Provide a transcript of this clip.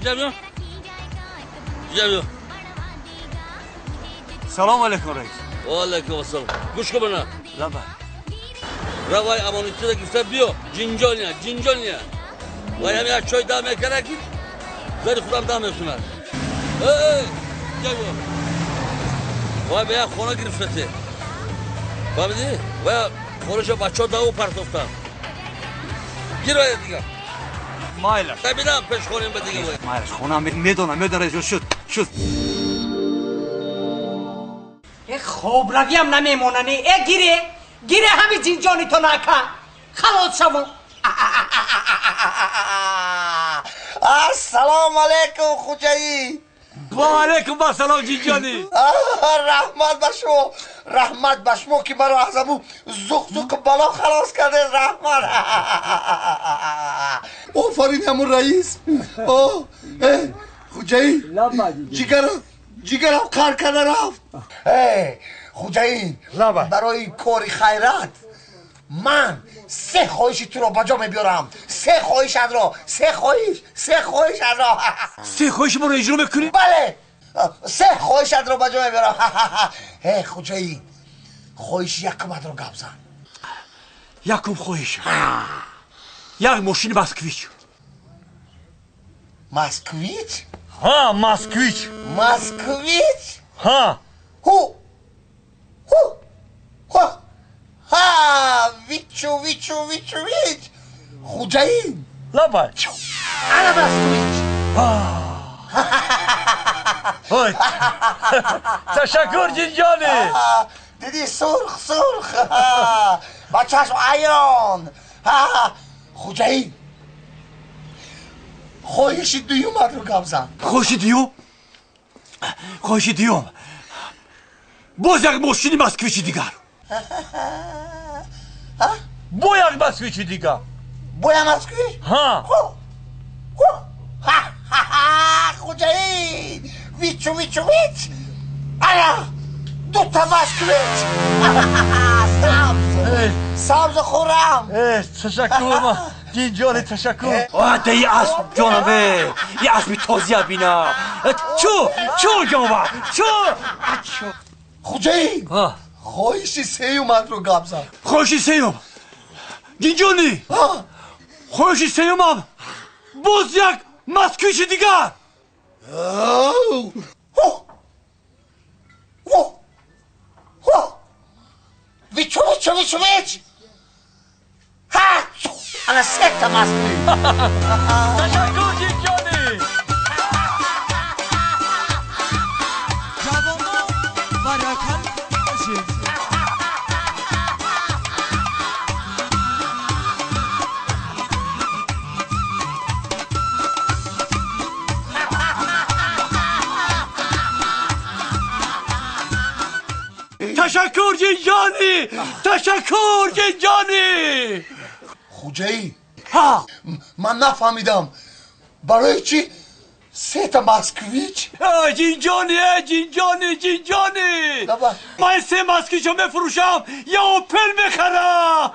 Ҷабиё. Ҷабиё. Салом алейкум, раис. Ва алейкум ассалом. Гӯш кун мана. Лаба. Равай амонитиро гирифта биё. Ҷинҷония, ҷинҷония. Вай ҳам як чой дам мекарда ки зари худам дам мекунад. Эй, ҷабиё. Вай ба як хона гирифтате. Фаҳмидӣ? Вай хонаша бачаҳо даву партофтанд. Гир вай дигар. Майлаш. Бинам пеш хонем ба дига вай. Майлаш, хона медонам, медонам, раис. Шуд, шуд. Э хобравиам намемонане. Э гире, гире ҳами ҷинҷони то нака. Халос шаву. Ассалому алайкум, хуҷаӣ. Ва алайкум ассалом, ҷинҷонӣ. Раҳмат ба шумо, раҳмат ба шумо ки маро аз ҳамун зуқ-зуқи бало халос кардед, раҳмат. Офарин ҳамун раис. О, хуҷаӣ. Ҷигарам, ҷигарам қар карда рафт. Хуҷаин, барои кори хайрат ман се хоҳиши туро ба ҷо мебиёрам. Се хоҳишатро, се хоҳиш, се хоҳишатро. Се хоҳиши маро иҷро мекунӣ? Бале, се хоҳишатро ба ҷо мебиёрам. Хуҷаин, хоҳиши якуматро гап зан. Якум хоҳиш. Як мошини Москвич. Москвич? Ҳа, Москвич. Москвич? Ҳа. Ҳу. Ҳу. Ҳу. Ҳа, вичу, вичу, вичу, вич. Хуҷаин. Лабай. Ана Москвич. Ой. Ташаккур, ҷинҷонӣ. Диди сурх, сурх. Ба чашм аён. Хуҷаин. Хоҳиши дуюматро гап зан. Хоҳиши дуюм? Хоҳиши дуюм. Боз як мошини Москвичи дигар. Бо як Москвичи дигар. Бо як Москвич? Ҳа. Хуҷаин, вичу, вичу, вич. Ана, дута Москвич. Сабз. Сабзу хӯрам. Ташаккур, ҷинҷони, ташаккур. Даи асп, ҷонам, и аспи тозия бина. Чу, чу, ҷонвар, чу. Хуҷаин, хоҳиши сеюматро гап зан. Хоҳиши сеюм? Ҷинҷонӣ, хоҳиши сеюмам боз як Москвичи дигар. Вичу, вичу, вичу, вич. Ҳа, ана сета Москвич. Ташаккур, ҷинҷонӣ. Ҷавонон баракат бошед. Ташаккур, ҷинҷонӣ, ташаккур, ҷинҷонӣ. Хуҷаин, ман нафаҳмидам барои чӣ сета Москвич? Ҷинҷонӣ, ҷинҷонӣ, ҷинҷонӣ. Ман се Москвичо мефурӯшам, я Опел мехарам.